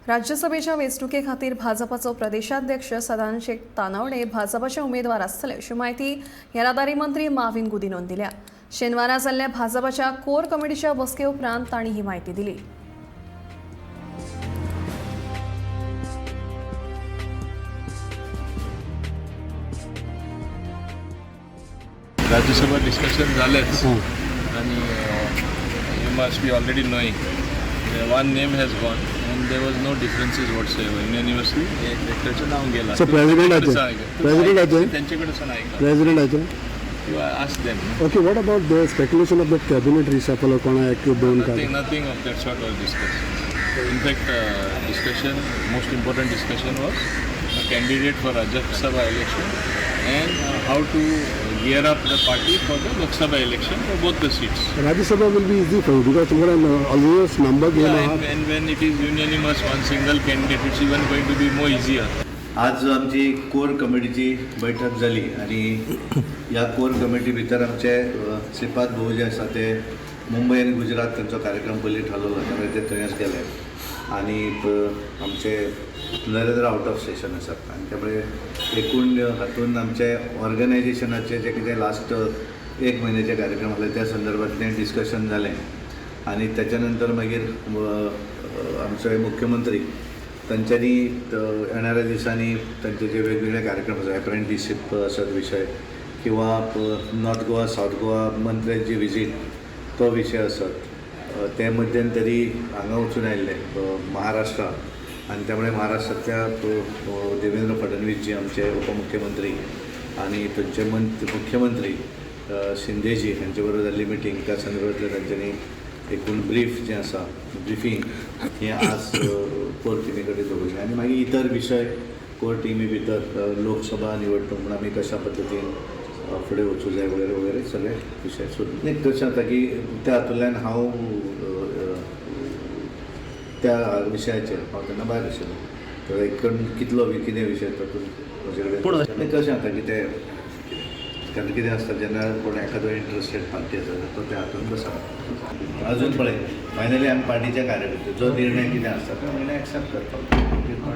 राज्यसभेच्या वेंचणुके खातीर भाजपाचो प्रदेशाध्यक्ष सदानंद शेट तानावडे भाजपाचे उमेदवार आसतले अशी म्हायती येरादारी मंत्री माविन गुदिनोन दिल्या. शेनवारा जाल्ल्या भाजपाच्या कोर कमिटीच्या बसके उपरांत तांणी ही म्हायती दिली. राज्यसभा डिस्कशन जालेंच आनी you must be already knowing one name has gone and there was no differences whatsoever. Unanimously एकट्याचें नांव गेलां. So president आचे? President आचे? तेंचे कडसून आयकलां. प्रेसिडेंट आचे? You ask them. Okay, what about the speculation of that cabinet reshuffle? कोणा एक दोन Nothing, काय? Nothing of that sort was discussed. In fact, discussion, most important discussion was a candidate for Rajya Sabha election and how to gear up the party for the Lok Sabha election for both the seats. Rajya Sabha will be easy for you because तुम्हाला almost number Yeah, गेला. and when it is unanimous, one single candidate, it's even going to be more easier. आज आमची कोर कमिटीची बैठक जाली आनी ह्या कोर committee भितर आमचे श्रीपाद भाऊ जे आसा ते मुंबय आनी गुजरात तांचो कार्यक्रम पयलीं ठरवलो, त्यामुळे ते थंयच गेले आनी आमचे नरेंद्र आउट ऑफ स्टेशन आसात आनी त्यामुळे एकूण हातून आमचे ऑर्गनायजेशनाचे जे कितें लास्ट एक म्हयन्याचे कार्यक्रम आसले त्या संदर्भातलें डिस्कशन जालें आनी त्याच्या नंतर मागीर आमचे मुख्यमंत्री तांच्यांनी येणाऱ्या दिसांनी तांचे जे वेगवेगळे कार्यक्रम आसा, एप्रेंटिसशीप आसत विशय किंवा नॉर्थ गोवा सावथ गोवा मंत्र्यांची विजीट तो विशय आसत, ते मध्यंतरी हांगा वचून आयिल्ले महाराष्ट्रा आनी त्यामुळे महाराष्ट्रांतल्या देवेंद्र फडणवीस जी आमचे उपमुख्यमंत्री आनी थंयचे मुख्यमंत्री शिंदेजी हांचे बरोबर जाल्ली मिटींग त्या संदर्भांतल्या तांच्यांनी एकूण ब्रीफ जें आसा, ब्रिफींग हें आज कोर टिमी कडेन दवरलें आनी मागीर इतर विशय कोर टिमी भितर लोकसभा निवडणूक म्हूण आमी कशा पद्दतीन फुडें वचूं जाय वगैरे वगैरे सगळे विशय सोडून. न्ही, तशें जाता की त्या हातूंतल्यान हांव त्या विशयाचेर हांव तेन्ना भायर आशिल्लो, तर एक कितलो कितें विशय तातूंत म्हजे कडेन. न्ही, कशें जाता की ते कारण कितें आसता जेन्ना कोण एखादो इंट्रस्टेड पार्टी आसा तो त्या हातून बसना. अजून पळय फायनली आमी पार्टीच्या कार्यकर्ते जो निर्णय कितें आसता तो निर्णय एक्सेप्ट करपाक.